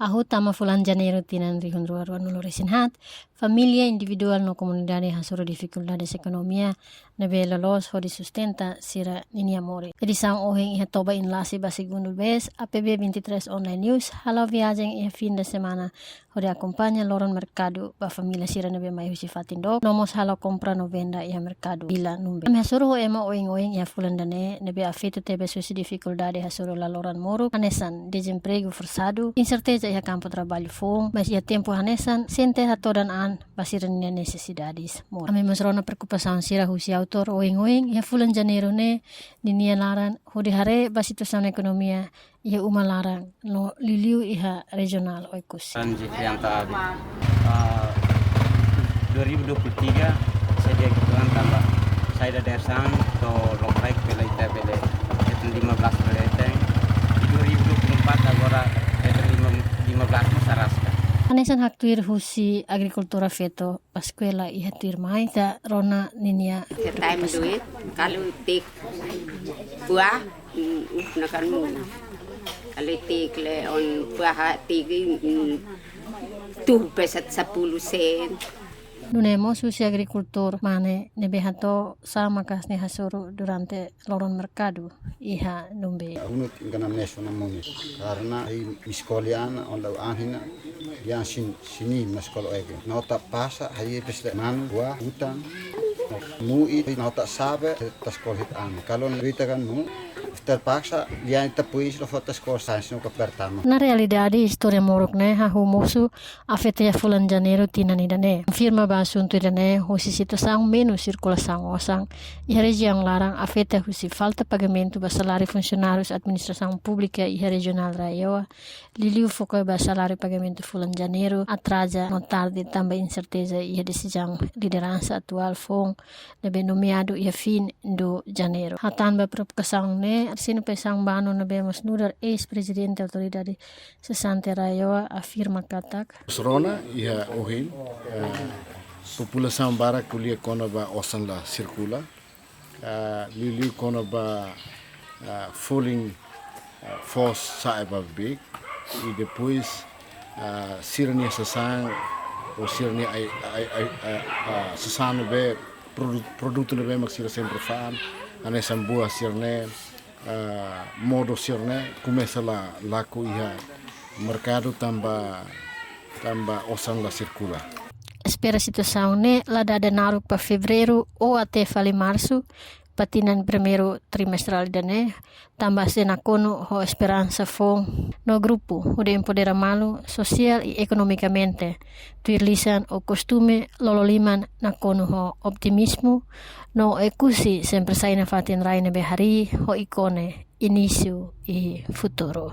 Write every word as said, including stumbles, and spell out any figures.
Hahú tama fulan Janeiru tinan rihun rua rua-nulu resin haat, família individuál no komunidade hasoru difikuldade ekonomia ne'ebé loloos hodi sustenta sira-ninia moris. Edisaun ohin iha Toba Inlasi ba segundu vez, A P B vinte e três Online News hala'o viajen iha fin de semana hodi akompaña loron merkadu ba família sira ne'ebé mai husi fatin dook, no mós halo kompra no venda iha merkadu Vila Numbei. Ami hasoru ho ema oin-oin iha fulan ida-ne'e ne'ebé afeta tebes husi difikuldade hasoru laloran moruk, hanesan dezempregu forsadu, inserteza iha kampu traballu foun, mais iha tempu hanesan sente hatodan an ba sira-nia nesesidades moruk. Ami mós rona preokupasaun sira husi autór oin-oin iha fulan Janeiru ne'e ninia laran hodi haree ba situasaun ekonomia iha uma laran no liuliu iha rejionál Oekusi. Anji Fianta Abi. Ah, dua ribu dua puluh tiga, saya dia ketuan tambah. Saya ada dersan to lokraik bela ita bele hetan lima belas bele hetan. Di dua ribu dua puluh empat agora hetan lima, lima belas mós araska. Hanesan haktuir husi agrikultura feto ba eskola iha tuirmai, ita rona ninia. Ke time duit, kalau tik buah, mm, uh, nakan mu. Kalau tik le on buah tik, mm, tuh besat sepuluh sen. Nune'e mós husi agrikultór mane ne'ebé hato'o sá maka'as nia hasoru durante loron merkadu iha Numbei. Unu tingana meso na muni. Karena ai miskoli ana, onda anhina, yang sin, sini maskol ege. Nota pasa, hai peste manu, buah, utang. Mu i, nota sabe, tas kolhit ana. Kalau lebih tekan mu, terpaksa, yang ita puis lo foto skol sains no ke pertama. Na realidade, istória moruk ne'e hahú mosu afeta iha fulan Janeiru tinan ida-ne'e. Konfirma ba asuntu ida-ne'e husi situasaun menus sirkulasaun osan iha rejiaun laran, afeta husi falta pagamentu ba saláriu funsionárius administrasaun públika iha rejionál RAEOA, liuliu foka ba saláriu pagamentu fulan Janeiru atraza no tarde, tanba inserteza iha desizaun lideransa atuál foun ne'ebé nomeadu iha fin de Janeiru. Hatan ba preokupasaun ne'e, Arsénio Paixão Bano ne'ebé mós nu'udar eis-prezidente Autoridade Sesante RAEOA afirma katak, rona iha ohin, eh, populasaun barak ko'alia kona-ba osan la sirkula, eh, liuliu kona-ba, eh, folin, eh, foos sa'e ba bebeik, i depois, eh, sira-nia sasán, ou sira-nia ai, ai, ai, ai, ah, sasán ne'ebé produ-, produtu ne'ebé mak sira sempre fa'an, hanesan buah sira-ne'e, ah, modo sira-ne'e komesa la laku iha merkadu tanba, tanba osan la sirkula. Espera situasaun ne'e la dada naruk ba Fevereiru ou até fali Marsu, ba tinan primeiru trimestrál ida-ne'e, tanba sei nakonu ho esperansa foun no grupu hodi empodera malu sosiál i ekonomikamente, tuir lisan ou kostume lolo liman nakonu ho optimizmu, no Oekusi sempre sai nafatin rai ne'ebé harii ho ikone inísiu i futuru.